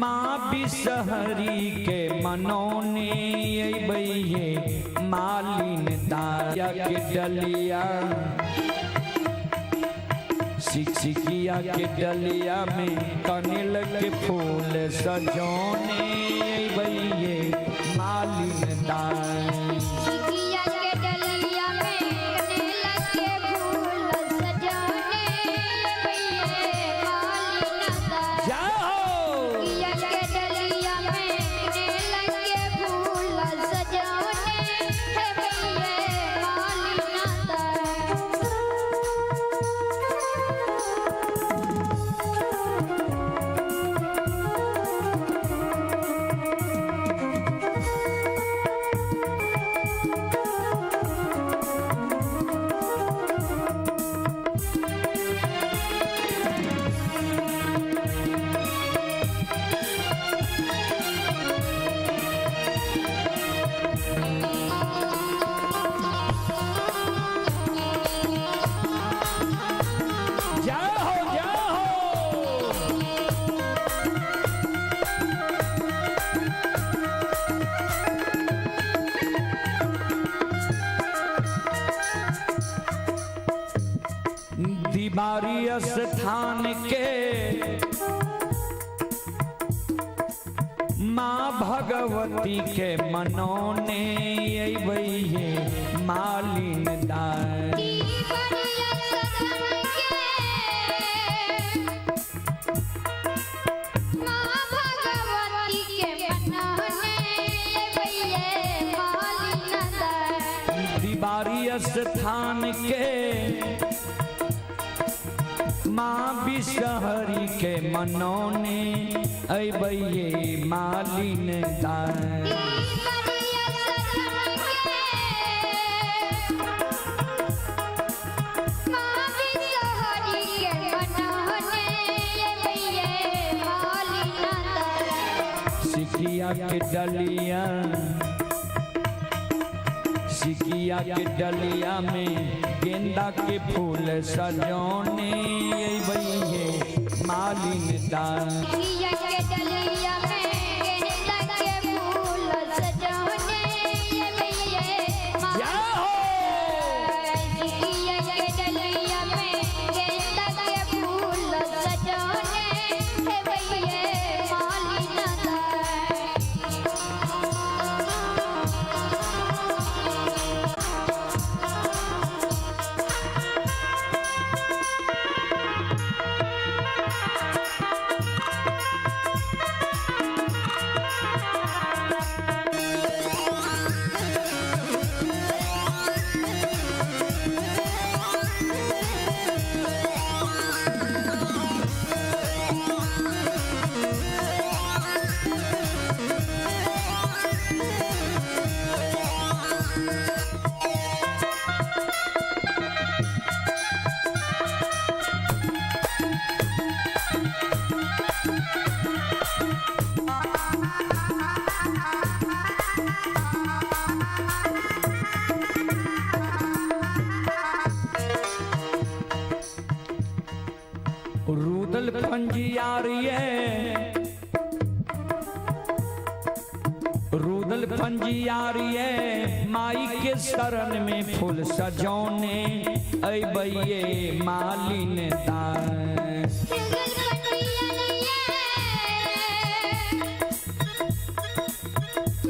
माँ बिसहरी के मनौने अबैये मालिन दाया के डलिया, सिकिया के डलिया में कनेल के फूल सजौने अबैये मालिन दाई। सिकिया के डलिया में कनेल के फूल सजाने अबैये मालिन दाई। जाओ। सिकिया के डलिया में कनेल के फूल सजाने अबैये मालिन दाई। जाओ जाओ। दीवारी स्थान के माँ भगवती के मनौने अबैये मालिन दाई। दीवारिया सदन के माँ भगवती के मनाने अबैये मालिन दाई। दीवारी स्थान के माँ बिसहरी के मनौने अबैये मालिन दाई। दीवारिया सदन के माँ बिसहरी के मनाने अबैये मालिन दाई। सिकिया के डलिया, सिकिया के डलिया में गेंदा के फूल सजौने अबैये मालिन दाई। सिकिया के डलिया में गेंदा के फूल सजाने अबैये मालिन जाओ। सिकिया के डलिया में गेंदा के फूल सजाने अबैये मालिन दाई। रुदल पंजियारिये, रुदल पंजियारिये माई के शरण में फूल सजौने अबैये मालिन दाई। रुदल पंजिया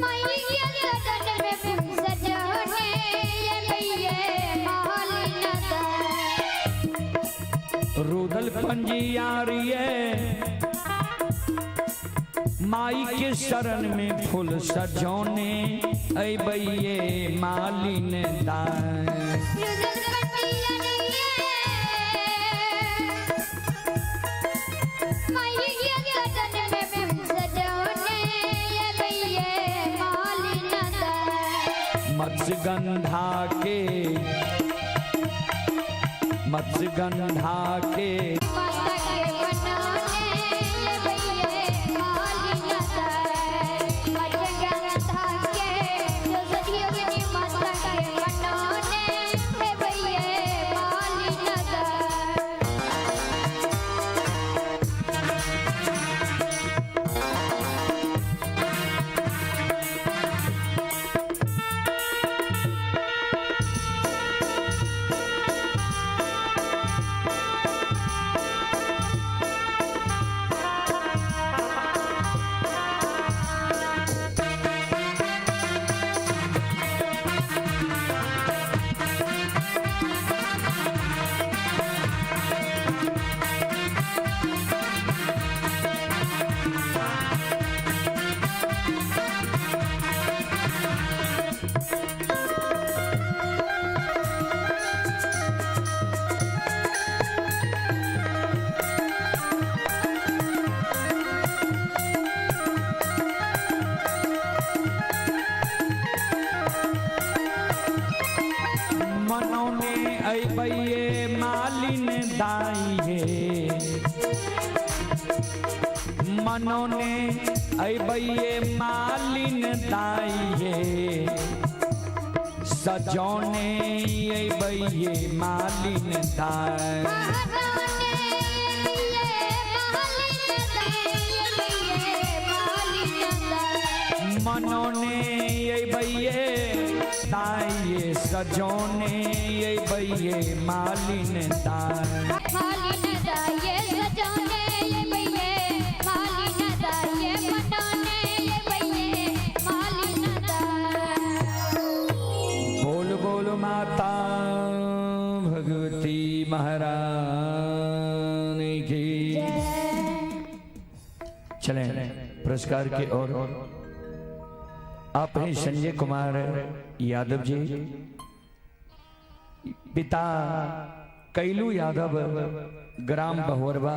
माई के शरण में फूल सजाने अबैये मालिन दाई। रुदल पंजियारिये माई के शरण में फूल सजौने अबैये मालिन दाई। रुदल पंजिया माई के शरण में फूल सजाने अबैये मालिन दाई। मत्स्यगंधा के, मत्स्यगंधा के माता के मनाने अबैये मालिन दाई। मत्स्यगंधा के जो सजियोगिनी माता के मनाने अबैये मालिन दाई। मनोने अबैये मालिन दाइये, सजौने अबैये मालिन दाई। मनोने अबैये दाइये, सजौने अबैये मालिन दाई। मालिन दाइये सजौने अबैये मालिन दाइये, मनोने अबैये मालिन दाई। बोल बोल माता भगवती महारानी की। चलें पुरस्कार के और आप हैं संजय कुमार यादव जी, पिता कैलू यादव, ग्राम बहोरबा।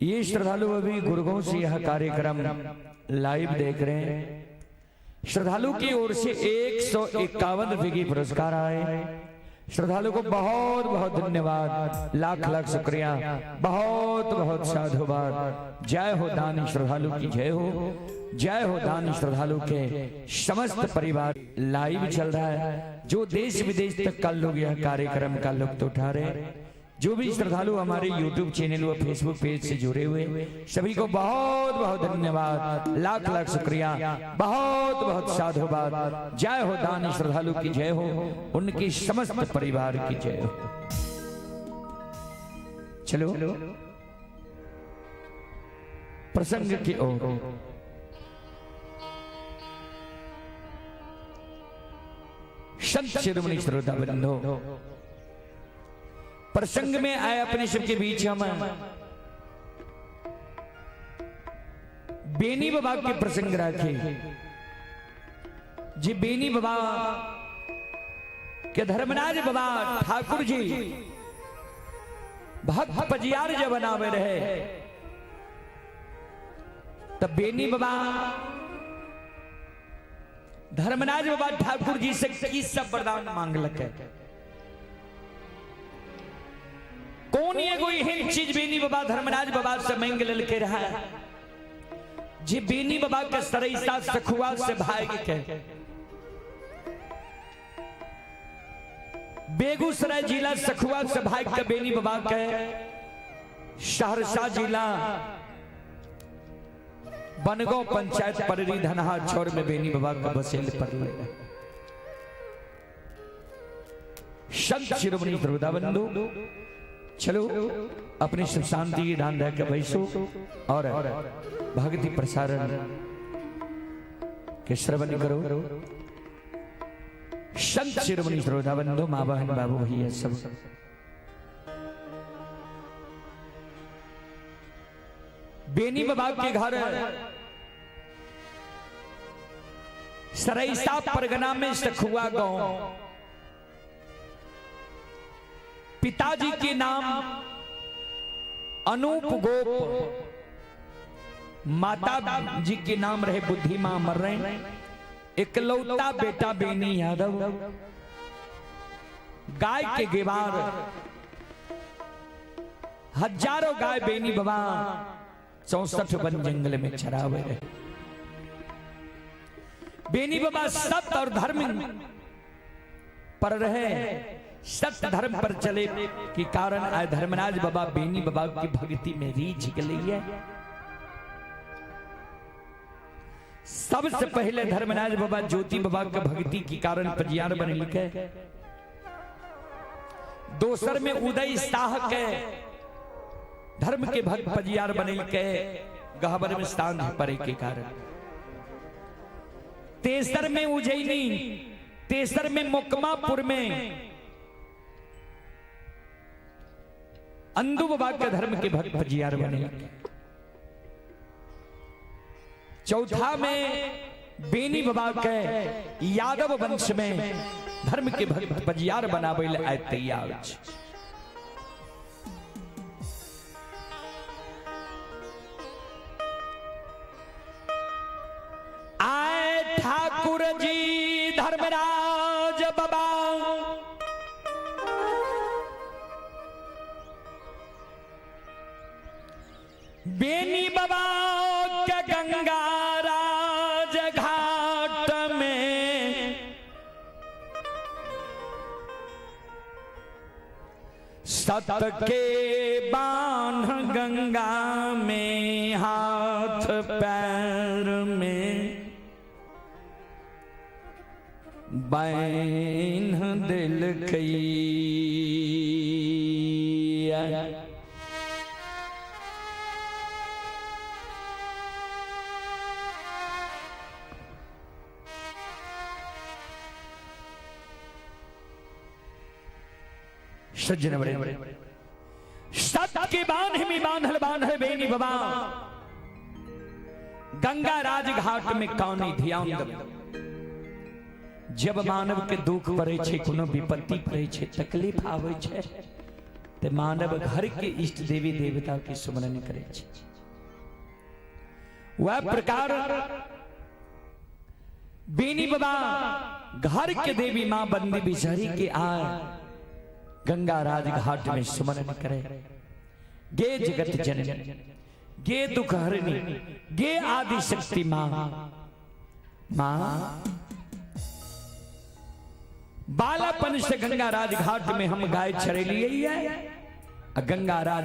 ये श्रद्धालु अभी गुरुगांव से यह कार्यक्रम लाइव देख रहे हैं। श्रद्धालु की ओर से 151 रुपए की पुरस्कार आए। श्रद्धालु को बहुत बहुत धन्यवाद, लाख लाख शुक्रिया, बहुत बहुत साधुवाद। जय हो दानी श्रद्धालु की जय हो, जय हो दानी श्रद्धालु के समस्त परिवार। लाइव चल रहा है, जो देश विदेश तक का लोग यह कार्यक्रम का लुत्फ उठा रहे हैं। जो भी श्रद्धालु हमारे YouTube channel व फेसबुक पेज से जुड़े हुए, सभी को बहुत बहुत धन्यवाद, लाख लाख शुक्रिया, बहुत बहुत साधुवाद। जय हो दानी श्रद्धालु की जय हो, उनकी समस्त परिवार की जय हो। चलो प्रसंग की ओर। संत शिरोमणि श्रोता बंधो, प्रसंग में आए अपने सबके बीच हम बेनी बाबा के प्रसंग रखे। जी बेनी बाबा के धर्मराज बाबा ठाकुर जी भक्त पजियार जब बनावे रहे, तब बेनी बाबा धर्मराज बाबा ठाकुर जी से की सब वरदान मांग लके। कौन एगो एहन चीज बेनी बाबा धर्मराज बाबा से मांग ललके रहा जे बेनी बाबा के सरैसा सखुआ से भाग के बेगूसराय जिला सखुआ से भाग के बेनी बाबा के सहरसा जिला बनगांव पंचायत पररी धनहा छोर में बेनी बाबा का बसेल पड़ले। संत शिरोमणि श्रोता बंधु, चलो अपनी सुख शांति की दान दे के बैसो और भक्ति प्रसारण के श्रवण करो। संत शिरोमणि श्रोता बंधु, माँ बहन बाबू भैया सब, बेनी बाबा के घर सरैसा परगना में सखुआ गांव, पिताजी के नाम अनूप गोप, माता जी के नाम रहे बुद्धिमा मर रहे, इकलौता बेटा बेनी यादव, गाय के गेवार, हजारों गाय बेनी बाबा 64 वन जंगल में चरावे रहे। बेनी बाबा सत्य और धर्म पर रहे, सत्य धर्म पर चले के कारण आए धर्मराज बाबा बेनी बाबा की भक्ति में रीझ गई है। सबसे पहले धर्मराज बाबा ज्योति बाबा के भक्ति के कारण पजियार बन लिखे। दोसर में उदय शाह के धर्म के भक्त पजियार बने के गहबर में सांझ पड़े के कारण। तेसर में उज्जैनी, तेसर में मोकमापुर में अंदू बाबा के धर्म के भक्त पजियार बने। चौथा में बेनी बाबा के यादव वंश में धर्म के भक्त पजियार बनावे ले आए तैयार। आए ठाकुर जी धर्मराज बाबा बेनी बाबा के गंगा राज घाट में सत के बांध गंगा में हाथ पैर में बैन दिल कई। सज्जन बड़े सत के बांध में बांधल बांधल बेनी बाबा गंगा राज घाट में कौनी ध्यान दब। जब मानव के दुख पड़े छे, कोनो विपत्ति पड़े छे, तकलीफ आवे छे, ते मानव घर के इष्ट देवी देवता के सुमरन करे छे। वह प्रकार बेनी बाबा घर के देवी मां बंदी बिचारी के आए गंगा राज घाट में सुमरन करे। गे जगत जननी, गे दुख हरणी, गे आदि शक्ति मां, मां बालापन से गंगा राज घाट में हम गाय चरेलिए है। गंगा राज